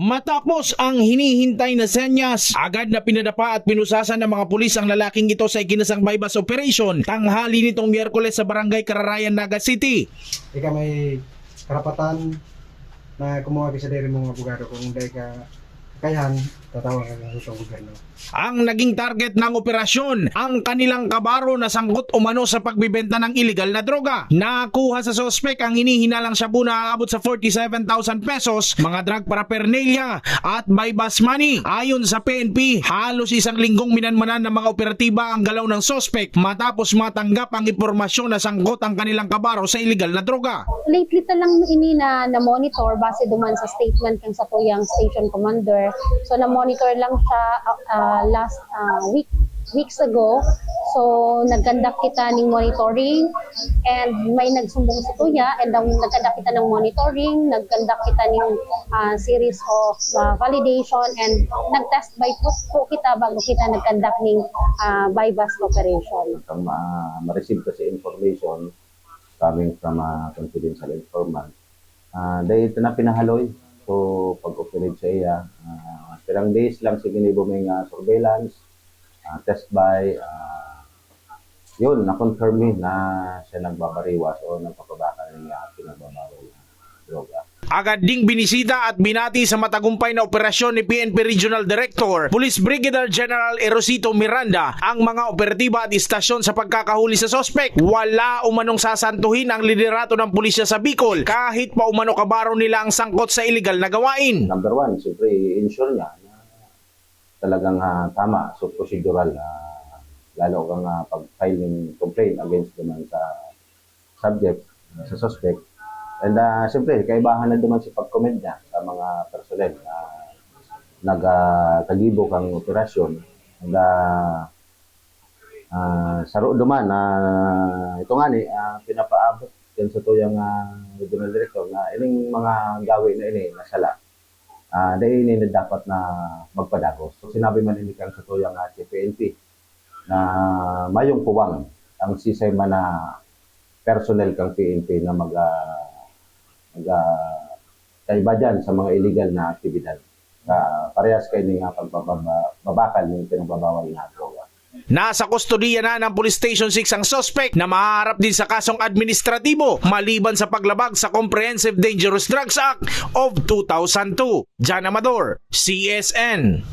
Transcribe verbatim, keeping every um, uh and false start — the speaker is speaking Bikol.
Matapos ang hinihintay na senyas, agad na pinadapa at pinusasan ng mga pulis ang lalaking ito sa ikinasang buy-bust operation tanghali nitong Miyerkules sa Barangay Kararayan, Naga City. Ika may karapatan na kumuha ka sa diri mong abogado kung dai ka kakayahan, tatawag ka sa gobyerno. Ang naging target ng operasyon, ang kanilang kabaro na sangkot umano sa pagbibenta ng iligal na droga. Nakuha sa suspek ang hinihinalang shabu na aabot sa forty-seven thousand pesos, mga drug paraphernalia, at buy-bust money. Ayon sa P N P, halos isang linggong minanmanan ng mga operatiba ang galaw ng suspek matapos matanggap ang impormasyon na sangkot ang kanilang kabaro sa iligal na droga. Lately ta lang ini na na-monitor base duman sa statement kan satuyang station commander. So na-monitor lang siya ah, last ah, week weeks ago. So nag-conduct kita ning monitoring and may nagsumbong sa tuya and ang nag-conduct kita ng monitoring, nag-conduct kita ng ah, series of ah, validation and nag-test buy po, po kita bago kita nag-conduct ning ah, buy-bust operation. Ang ma- ma-receive kasi information coming from a confidential informant. Ah, dahil ito na pinahaloy. So, pag-operate sa iya, ah, pirang days lang sa ginibo may nga surveillance, ah, test buy, ah, yun, na-confirm ni na siya nagbabariwas o nagpapabakal ng ah, pinagbabawal na droga. Agad ding binisita at binati sa matagumpay na operasyon ni P N P Regional Director, Police Brigadier General Erosito Miranda, ang mga operatiba at istasyon sa pagkakahuli sa suspek. Wala umanong sasantuhin ang liderato ng pulisya sa Bicol kahit pa umano kabaro nila ang sangkot sa iligal na gawain. Number one, siyempre, i-ensure niya na talagang ah, tama, so procedural, ah, lalo kang ah, pag-file ng complaint against naman sa subject, sa suspect. And ah, siyempre, kaibahan na naman si pag-commend niya sa mga personnel na nagtagibo kang operasyon. And ah, ah, saro duman, ah, ito nga ni, ah, pinapaabot yan sa tuyang ah, Regional Director na ining mga gawi na ini, nasala, ah, dai ini na dapat na magpadagos. So, sinabi man ini kan sa tuyang ah, Chief P N P na mayong puwang ang sisay man na personnel kang P N P na mag, ah, mag, ah, kaiba dyan sa mga illegal na aktibidad. Ah, parehas kaini nga pagbababa-, babakal ng pinagbabawal na droga. Nasa kustodiya na ng Police Station six ang suspek na mahaharap din sa kasong administratibo maliban sa paglabag sa Comprehensive Dangerous Drugs Act of two thousand two. Jan Amador, C S N.